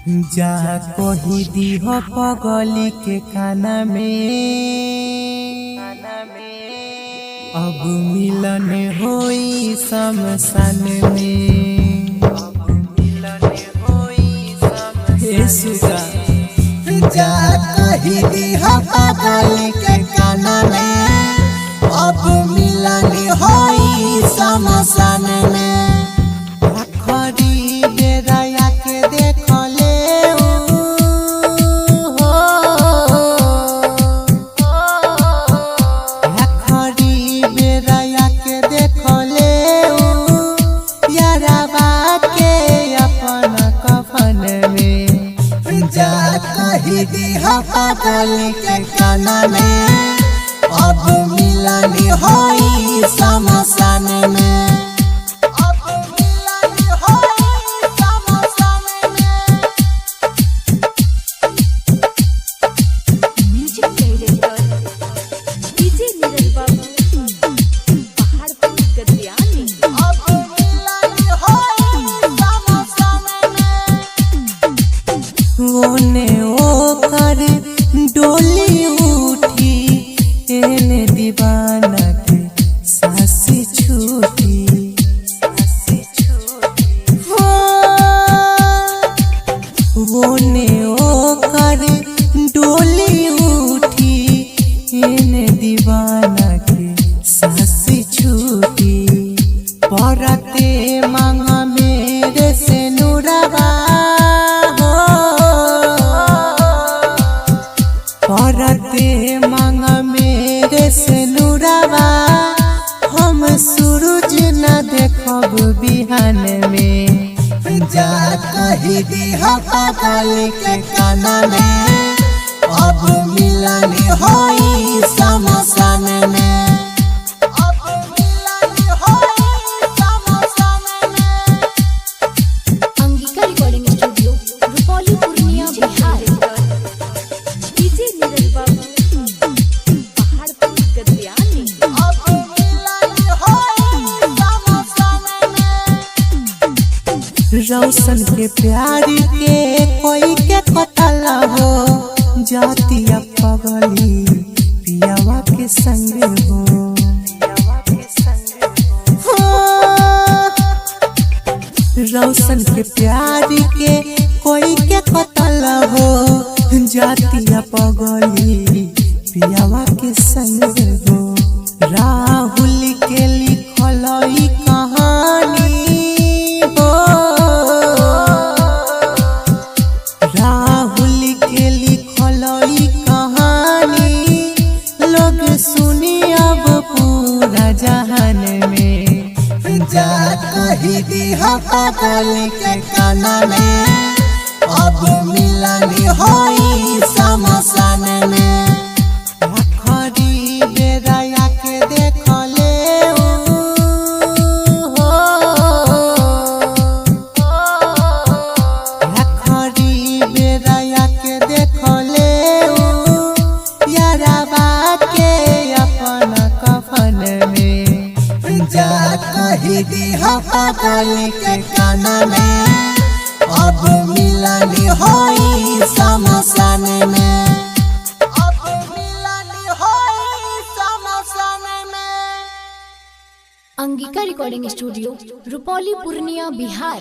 जा कही दीह पगली के खाना में अब मिलन होई शमशान में। हे सुगा, जा कही दीह पगली के काना में अब मिलन होई शमशान में। आखरी बेराया के देखले ऊ हो। आखरी बेराया के देखले ऊ यारबा के अपन कफन में। जा कही दीह पगली के काना में अब मिलन होई शमशान में। अब मिलन होई शमशान में। Music director DJ Neeraj Babu, Paharpur Gadiyani. अब मिलन होई शमशान में। ओने ओकर डोली उठी, एने दीवाना के सासी छूटी। हो, ओने ओकर डोली उठी, एने दीवाना के सासी छूटी। परते मांग मेरे से नुरवा हो, परते मांग मेरे से नुरवा, हम सूरज न देखब बिहान में। जा कही दीह पगली के काना में अब मिलन होई शमशान में। अब मिलन होई शमशान में। Angika recording studio, Rupauli, Purnia, Bihar. DJ Neeraj Babu, Paharpur Gadiyani. अब मिलन होई शमशान में। रौशन के प्यार के कोई के कतल हो, जातिया पगली पियावा के संग हो। हाँ, रौशन के प्यार के कोई के कतल हो, जातिया पगली पियावा के संग हो। राहुल के लिखल ई कहानी हो, राहुल के लिखल ई कहानी लोग सुनी अब पूरा जहान में। जा कही दीह पगली के काना में अब मिलन होई शमशान में। आखरी बेराया के देखले ऊ हो, आखरी बेराया के देखले ऊ यारबा के अपन कफन में। जा कही दीह पगली के काना में अब मिलन होई शमशान में। अब मिलन होई शमशान में। Angika recording studio, Rupauli, Purnia, Bihar.